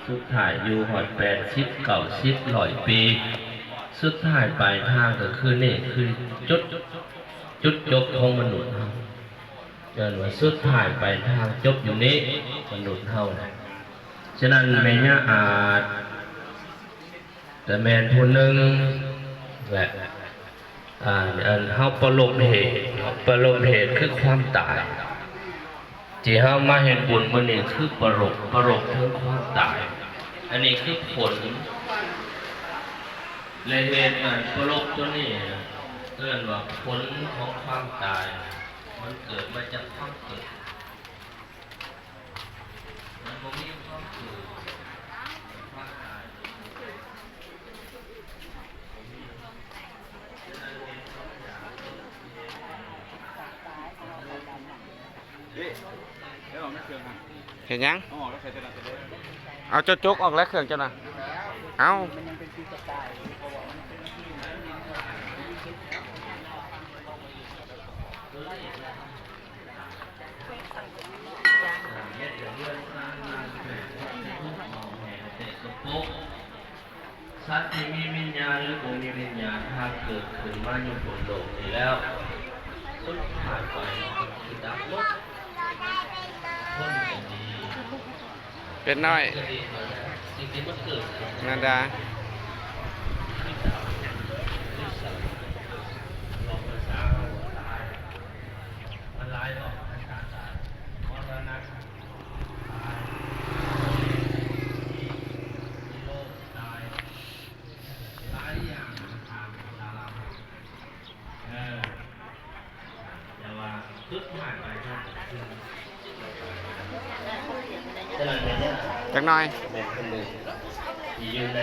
ສຸດທ້າຍຢູ່ຮອດແປດສິບ ເກົ້າສິບ ຮ້ອຍປີ ສຸດທ້າຍປາຍທາງກໍຄືນີ້ ຄືຈຸດ ຈຸດຈົບຂອງມະນຸດເຮົາ ເອີ້ນວ່າສຸດທ້າຍປາຍທາງຈົບຢູ່ນີ້ ມະນຸດເຮົານະ. ສະນັ້ນແມ່ຍ່າອາດ ກໍແມ່ນຜູ້ໜຶ່ງແຫຼະ ອ່າ ອັນເຮົາປະລົບເຫດ ປະລົບເຫດຄືຄວາມຕາຍ ທີ່ເຮົາມາເຮັດບຸນມື້ນີ້ຄືປະລົບ ປະລົບເຖິງຄວາມຕາຍ. ອັນນີ້ຄືຜົນ ແລະ ເຫດ ອັນປະລົບຕົວນີ້ນະ ເອີ້ນວ່າຜົນຂອງຄວາມຕາຍ ມັນເກີດມາຈາກຄວາມເກີດ. ເຮັດຫຍັງ? ເອົາເຈົ້າຈົກອອກແລ້ວເຄື່ອງເຈົ້ານະ. ເອົາ. ສັດທີ່ມີວິນຍານ ຫຼື ບໍ່ມີວິນຍານ ຫາກເກີດຂຶ້ນມາຢູ່ບົນໂລກນີ້ແລ້ວ ສຸດທ້າຍໄປຄືດັບໝົດ. ຄົນກໍດີ ເປັນນ້ອຍ ສິ່ງທີ່ມັນເກີດຂຶ້ນ ນັນດາ ຄືດັບ ຄືສັບ ລອງພາສາເຮົາວ່າຕາຍ ມັນຫຼາຍເນາະ ອາຈານ ມະລະນະ ຕາຍ ມີໂລກຕາຍ ຫຼາຍຢ່າງ ເອີ ແຕ່ວ່າສຸດທ້າຍປາຍທາງ ຈັກໜ່ອຍ ທີ່ຢູ່ໃນ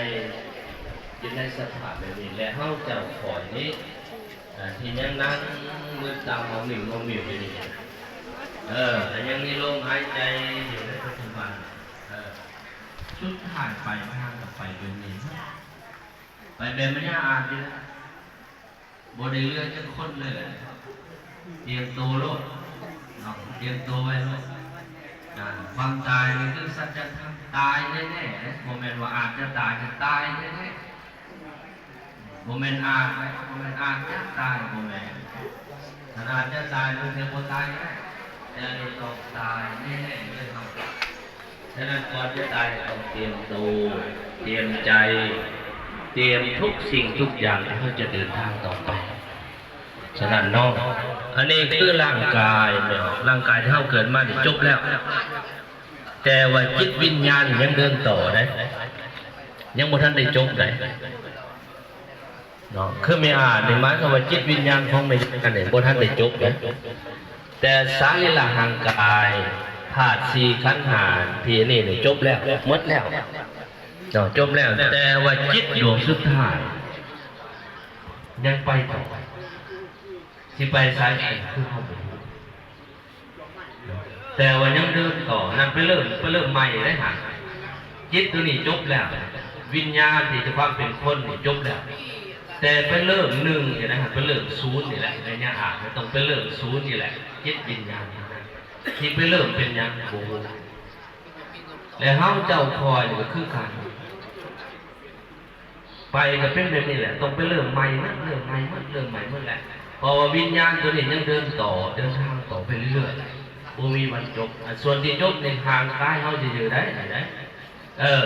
ຢູ່ໃນສະພາບແບບນີ້ ແລະ ເຮົາເຈົ້າຂ້ອຍນີ້ ອ່າ ທີ່ຍັງນັ່ງມືດຕາມອມມິວມອມມິວຢູ່ນີ້ ເອີ ແລະ ຍັງມີລົມຫາຍໃຈຢູ່ໃນປັດຈຸບັນ ເອີ ສຸດທ້າຍປາຍທາງກໍໄປແບບນີ້ ໄປແບບມາຍາອາດນີ້ແຫຼະ ບໍ່ໄດ້ເຫຼືອຈັກຄົນເລີຍແຫຼະ ຕຽມໂຕໂລດເນາະ ຕຽມໂຕໄວ້ໂລດ ອ່າ ຄວາມຕາຍນີ້ຄືສັດຈະທຳ ຕາຍແນ່ໆ ບໍ່ແມ່ນວ່າອາດຈະຕາຍ ຕາຍແນ່ໆ. ບໍ່ແມ່ນອາດນະ ບໍ່ແມ່ນອາດຈະຕາຍ ບໍ່ແມ່ນ ຄັນອາດຈະຕາຍ ບາງເທື່ອບໍ່ຕາຍກໍໄດ້ ແຕ່ອັນນີ້ຕ້ອງຕາຍແນ່ໆເລີຍເນາະ. ສະນັ້ນ ກ່ອນຈະຕາຍ ຕ້ອງຕຽມໂຕ ຕຽມໃຈ ຕຽມທຸກສິ່ງທຸກຢ່າງ ທີ່ເຮົາຈະເດີນທາງຕໍ່ໄປ. ສະນັ້ນເນາະ ອັນນີ້ຄືຮ່າງກາຍເນາະ ຮ່າງກາຍທີ່ເຮົາເກີດມານີ້ຈົບແລ້ວ ແຕ່ວ່າຈິດວິນຍານຍັງເດີນຕໍ່ເດ້ ຍັງບໍ່ທັນໄດ້ຈົບເດ້. ເນາະ ຄືແມ່ອາດນີ້ ໝາຍຄວາມວ່າຈິດວິນຍານຂອງແມ່ຍານີ້ບໍ່ທັນໄດ້ຈົບເດ້ ແຕ່ສະລີລະຮ່າງກາຍ ທາດສີ່ ຂັນຫ້າ ທີ່ອັນນີ້ນີ້ຈົບແລ້ວ ໝົດແລ້ວເນາະ ຈົບແລ້ວ ແຕ່ວ່າຈິດດວງສຸດທ້າຍຍັງໄປຕໍ່ ຊິໄປໃສ ຄືເຮົາບໍ່ຮູ້. ແຕ່ວ່າຍັງເດີນຕໍ່ ນັ້ນໄປເລີ່ມ ໄປເລີ່ມໃໝ່ໄດ້ຫັ້ນ ຈິດຕົວນີ້ຈົບແລ້ວ ວິນຍານທີ່ຈະຄວາມເປັນຄົນນີ້ຈົບແລ້ວ ແຕ່ໄປເລີ່ມໜຶ່ງນີ້ນະ ໄປເລີ່ມສູນນີ້ແຫຼະ ໃນຍາອາດ ຕ້ອງໄປເລີ່ມສູນນີ້ແຫຼະ ຈິດວິນຍານນັ້ນ ທີ່ໄປເລີ່ມເປັນຫຍັງບໍ່ຮູ້ ແລະ ເຮົາເຈົ້າຂ້ອຍນີ້ກໍຄືກັນ. ໄປກໍເປັນແບບນີ້ແຫຼະ ຕ້ອງໄປເລີ່ມໃໝ່ໝົດ ເລີ່ມໃໝ່ໝົດ ເລີ່ມໃໝ່ໝົດແຫຼະ ເພາະວ່າວິນຍານຕົວນີ້ຍັງເດີນຕໍ່ ເດີນທາງຕໍ່ໄປເລື້ອຍໆ ບໍ່ມີວັນຈົບ. ອັນສ່ວນທີ່ຈົບນີ້ ຮ່າງກາຍເຮົາຊື່ໆໄດ໋ ນີ້ໄດ໋ ເອີ